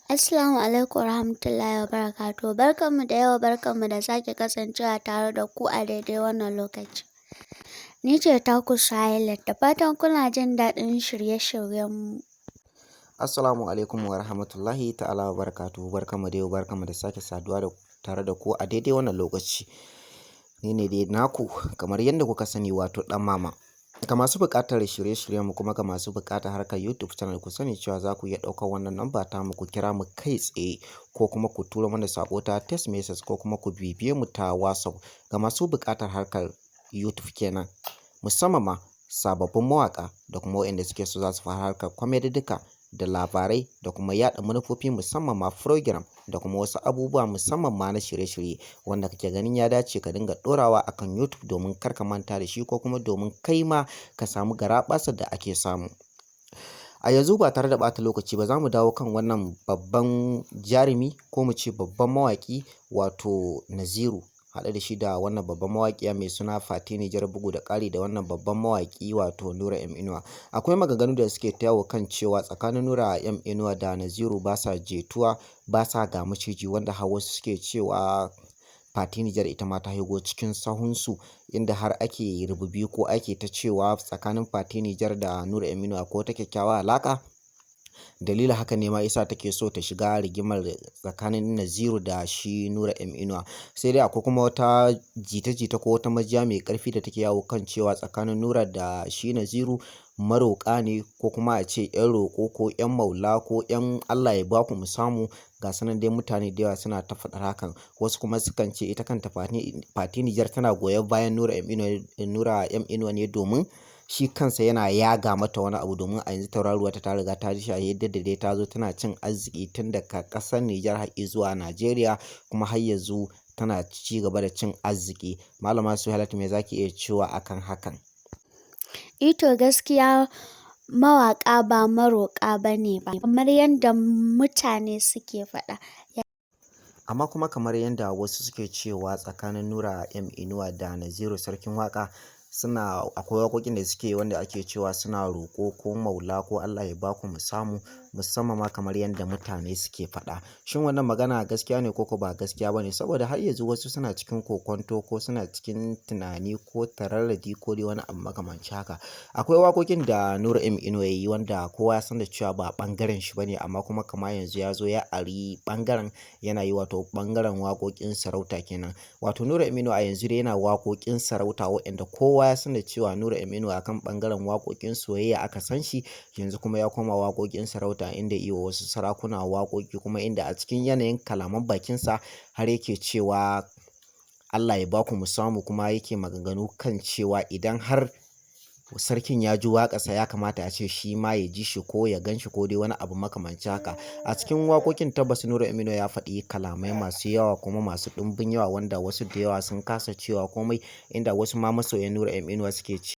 Assalamu alaikum warahmatullahi wabarakatuh. Barkanmu da yau, barkanmu da sake kasancewa tare da ku a daidai wannan lokaci. Ni ce taku Suhailat, da fatan kuna jin daɗin shirye-shiryenmu. Assalamu alaikum wa rahmatullahi ta'ala wa barakatuhu. Barkanmu da yau, barkanmu da sake saduwa da tare da ku a daidai wannan lokaci. Ni ne dai naku kamar yadda kuka sani, wato ɗan mama. Ga masu buƙatar shirye-shiryenmu, kuma ga masu buƙatar harkar YouTube channel, ku sani cewa za ku iya ɗaukar wannan namba ta mu, ku kira mu kai tsaye, ko kuma ku turo mana saƙo ta text message, ko kuma ku bibiye mu ta WhatsApp. Ga masu buƙatar harkar YouTube kenan, musamman ma sababbin mawaƙa da kuma waɗanda suke so za su fara harkar comedy duka da labarai da kuma yaɗa manufofi, musamman ma program da kuma wasu abubuwa, musamman ma na shirye-shirye wanda kake ganin ya dace ka dinga ɗorawa akan YouTube domin kar ka manta da shi, ko kuma domin kai ma ka samu garaɓasar da ake samu. A yanzu, ba tare da ɓata lokaci ba, za mu dawo kan wannan babban jarumi, ko mu ce babban mawaƙi, wato Naziru, haɗe da shi da wannan babban mawaƙiya mai suna Fati Nijar, bugu da ƙari da wannan babban mawaƙi, wato Nura M Inuwa. Akwai maganganu da suke ta yawo kan cewa tsakanin Nura M Inuwa da Naziru ba sa jituwa, ba sa ga maciji, wanda har wasu suke cewa Fati Nijar ita ma ta shigo cikin sahunsu, inda har ake rububi ko ake ta cewa tsakanin Fati Nijar da Nura M Inuwa ko ta kyakkyawa alaƙa. Dalilin haka ne ma isa take so ta shiga rigimar tsakanin Naziru da shi Nura M Inuwa. Sai dai akwai kuma wata jita-jita ko wata majiya mai karfi da take yawo kan cewa tsakanin Nura da shi Naziru maroƙa ne, ko kuma a ce 'yan roƙo, ko 'yan maula, ko 'yan Allah ya baku mu samu. Ga sanan dai, mutane da yawa suna ta faɗar hakan. Wasu kuma sukan ce ita kanta Fati Nijar tana goyon bayan Nura M Inuwa ne, domin shi kansa yana yaga mata wani abu, domin a yanzu tauraruwa ta riga ta ji yadda da dai ta zo tana cin arziki tun daga ƙasar Nijar har zuwa Najeriya, kuma har yanzu tana ci gaba da cin arziki. Malama Suhailat, me zaki iya cewa akan hakan? Ito gaskiya, mawaƙa ba maroƙa ba ne ba, kamar yadda mutane suke faɗa. Amma kuma kamar yadda wasu suke cewa tsakanin Nura M Inuwa da Naziru Sarkin Waƙa suna, akwai waƙoƙin da suke wanda ake cewa suna roƙo ko maula ko Allah ya baku mu samu, musamman ma kamar yadda mutane suke faɗa. Shin wannan magana gaskiya ne ko ba gaskiya ba ne? Saboda har yanzu wasu suna cikin kokonto, ko suna cikin tunani ko tararradi, ko dai wani abu makamanci haka. Akwai waƙoƙin da Nura M Inuwa ya yi wanda kowa ya san da cewa ba ɓangaren shi bane, amma kuma kama yanzu ya zo ya ari ɓangaren yana yi, wato ɓangaren waƙoƙin sarauta kenan. Wato Nura M Inuwa a yanzu dai yana waƙoƙin sarauta, waɗanda kowa ya san da cewa Nura M Inuwa akan ɓangaren waƙoƙin soyayya aka san shi. Yanzu kuma ya koma waƙoƙin sarauta, inda iya wasu sarakuna waƙoƙi, kuma inda a cikin yanayin kalaman bakinsa har yake cewa Allah ya baku mu samu, kuma yake maganganu kan cewa idan har sarkin ya ji waƙarsa, ya kamata a ce shi ma ya ji shi ko ya gan shi, ko dai wani abu makamanci haka. A cikin waƙoƙin, tabbas Nura M Inuwa ya faɗi kalamai masu yawa kuma masu ɗumbin yawa, wanda wasu da yawa sun kasa cewa komai, inda wasu ma masoyan Nura M Inuwa suke